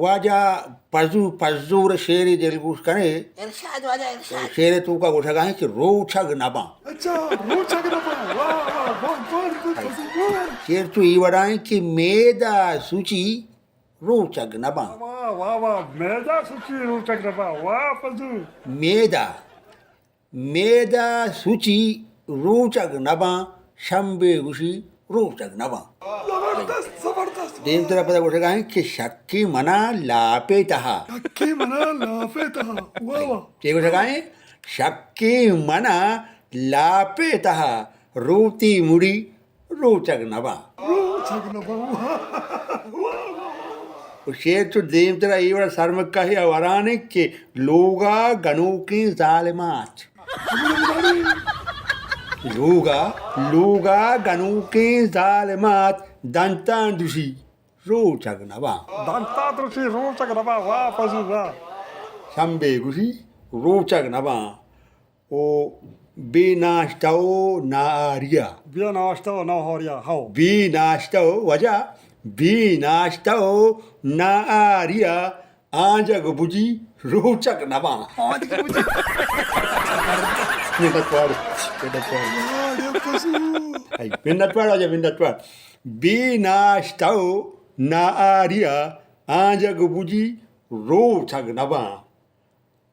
واجہ پزو پزور شعرے دلگوش کنے۔ ارشاد واجہ، ارشاد۔ شعر توکا گوشگا ایں کہ روچگ نباں۔ اچھا، روچگ نباں۔ واہ، واہ، واہ، واہ، پزو، واہ۔ شعر تو ای وڑا ایں کہ میدا سوچی روچگ نباں۔ واہ، واہ، واہ، میدا سوچی روچگ نباں۔ واہ، پزو۔ میدا، میدا سوچی روچگ نباں، شمبے گوشی روچگ نباں۔ زبردست، زبردست۔ دیمترا پدا گوشگا ایں کہ شکے منا لاپے تہا۔ شکے منا لاپے تہا۔ واہ، واہ۔ چے گوشگا ایں؟ شکے منا لاپے تہا، روتی مڑی روچگ نباں۔ روچگ نباں۔ واہ، واہ، واہ۔ و شعر چو دیمترا ای وڑا سرمکاہی ء ورانے کہ لوگا گنوکیں ظالمات۔ لوگا، لوگا گنوکیں ظالمات، دنتان دوشی روچگ نباں۔ دنتان دوشی روچگ نباں، واہ پزو واہ۔ شمبے گوشی روچگ نباں۔ او بے ناشتہ و ناہاریا۔ بے ناشتہ و ناہاریا، ہو۔ بے ناشتہ و وجہ، بے ناشتہ و ناہاریا، آنجگ بجی روچگ نباں۔ آنجگ بجی۔ منت وار، منت وار۔ واہ، اے پزو۔ اے، منت وار، واجہ، منت وار۔ بے ناشتہ و ناہاریا، آنجگ بجی روچگ نباں۔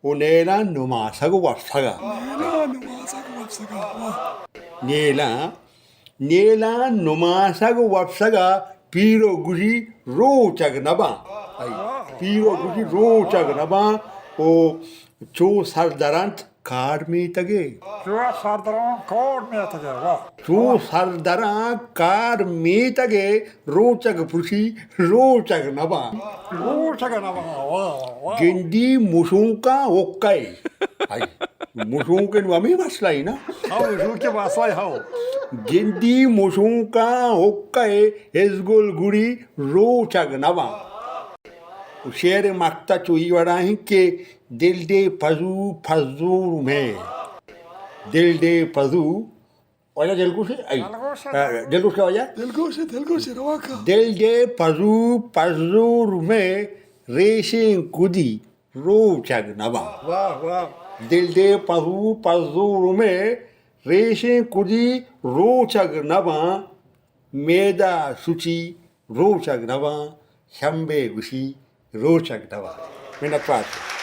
و نیلاں نماسگ و وپسگ ء۔ نیلاں نماسگ و وپسگ ء، واہ۔ نیلاں، نیلاں نماسگ و وپسگ ء، پیرو گوشی روچگ نباں۔ واہ۔ پیرو گوشی روچگ نباں۔ و چو سر درنت کار میتگے۔ چو سر درنت کار میتگے، واہ۔ چو سر درنت کار میتگے، روچگ پرشی روچگ نباں۔ روچگ نباں، واہ، واہ۔ گندی مشونکاں حقہ ء۔ ہائی۔ مشونک نو ہمے مسئلہ ای نا۔ ہاؤ، مشونک مسئلہ ای، ہاؤ۔ گندی مشونکاں حقہ ء، ہزگل گڑی روچگ نباں۔ شعر مقطع چو ای وڑا ہیں کہ دل دے پزو پزور میں۔ دل دے پزو واجہ دلگوش ئے؟ ائی۔ دلگوش ئے۔ آ، دلگوش کا واجہ؟ دلگوش ئے، دلگوش ئے، روا کا۔ دل دے پزو پزور میں ریشیں کدی روچگ نباں۔ واہ، واہ۔ دل دے پزو پزور میں ریشیں کدی روچگ نباں۔ میدہ سچی روچگ نباں۔ شمبے گوشی روچگ نباں۔ منت وار۔